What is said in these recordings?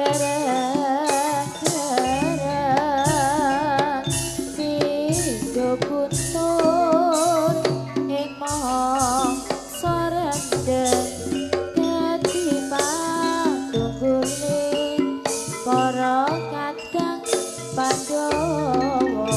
Gara-gara pindho kuntur ing mangsa rendheng dadi patunggule para kadang Pandhawa.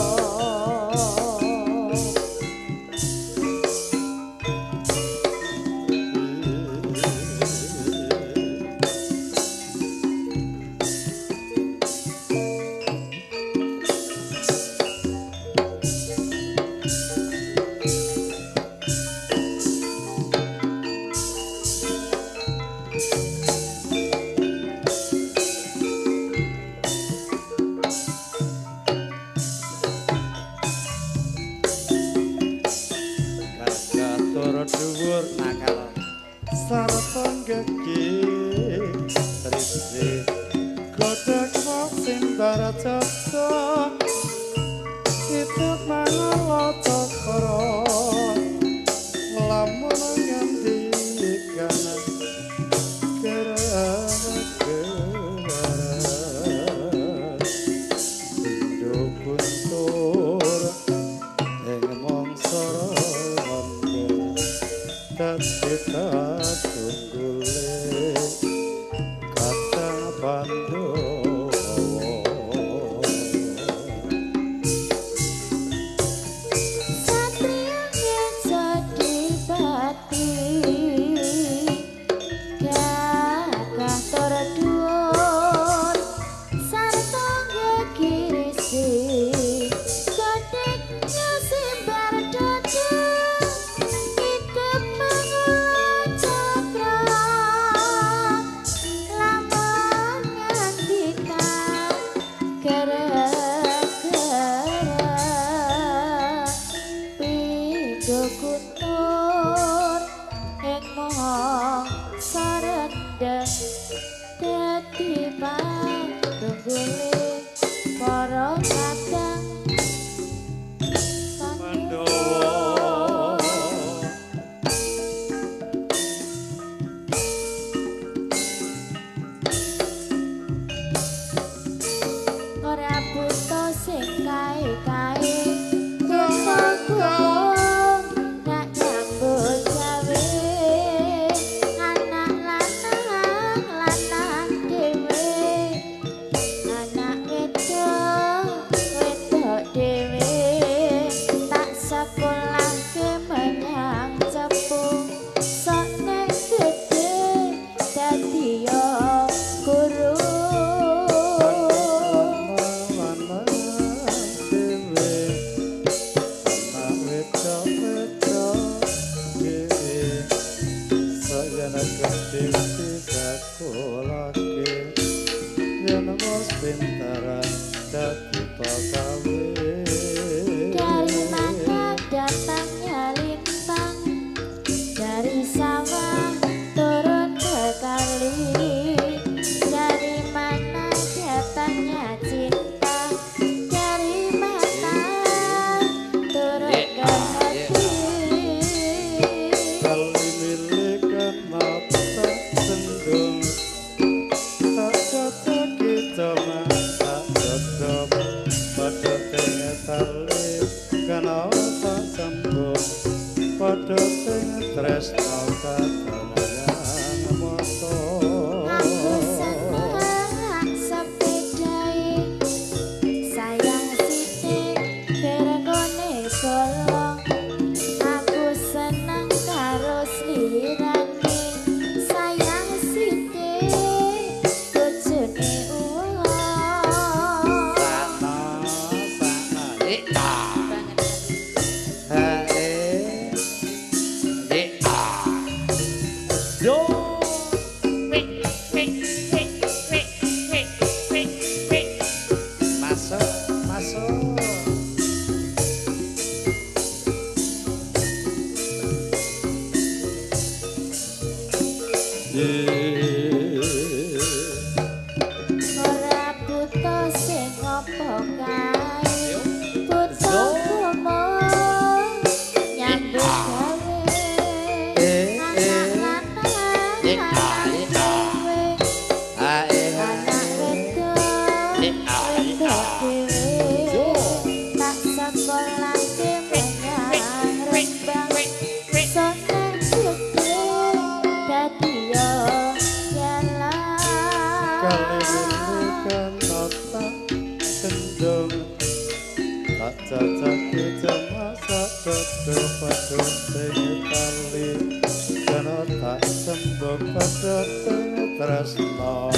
Gagah tur dhuwur nakal sarta gegir trisi godhog simbar jasa itu mangala cakra lamun ngendikan gara-gara pindho kuntur ing mangsa rendheng dadi tatunggule kadang Pandhawa. Satria Ngejodipati gagah tur dhuwur sarta gegirisi godheg simbar dada idep mangula cakra lamun ngandikan gara-gara pindho kuntur ing mangsa rendheng dadi patunggule para kadang Pandhawa. Ora buta sing kae-kae buta gumung nak nyambut gawe anak lanang lanang dhewe anak wedok wedok dhewe tak sekolahke menyang Cepu sok nek gedhe dadi yo guru. Lanang dhewe anak wedok wedok dhewe saya gedhe disekolahke yen wis pinter dadi pagawe. Dari mana datangnya lintang? Dari sawah turun ke kali. Dari mana datangnya cinta? Dari mata turun ke hati. Kali milik mata sendung tak cocok kita tak cocok padha teng tali kana tak sambung padha teng tresna katon mata. Aku seneng sepedae sayang sithik pergone bolong. Aku seneng karo slirane sayang sithik bojone uwong. Sana sana Banget. Ha e yo masuk masuk. Ora buta sing apa kae buta gumung nyambut gawe anak lanang lanang dhewe anak Sembung pedhote tresna.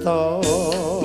To.